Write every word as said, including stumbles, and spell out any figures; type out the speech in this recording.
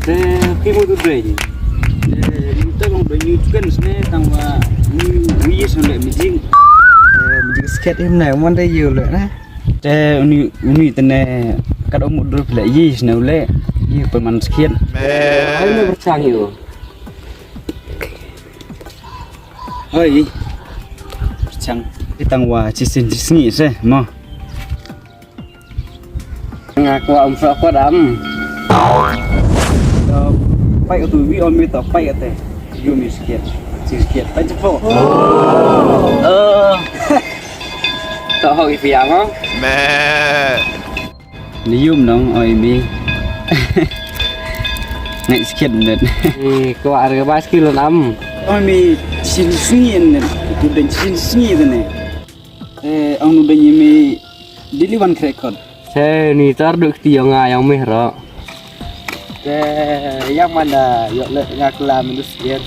Te ki mo tu dre ni. Te minta long dre ni tu kan sne tang wa ni wi sne le mijing. Te mijing sket him na mon dai yu le na. Te uni uni tene kad omu dur pele yi sne le yi pe man sket. Ai me berchang yu. Hoi. Berchang. Ki tang wa chisin chisngi se mo. Nga kwah um sa kwah dam. Pai tu wi om mi to pai ate. Yu mi sket. Si sket pai tu. Oh. To ho i pia mo. Me. Ni yum nong oi mi. Ngai sket net. Ni kwah ar ba skill nam. Oi mi chin sngi net. Tu den chin sngi ne. Eh, ang nu dang imi dili wan krekot. Se ni tar duk ti yong nga yang meh ro. Te yang mana yok le nga kula minus yen.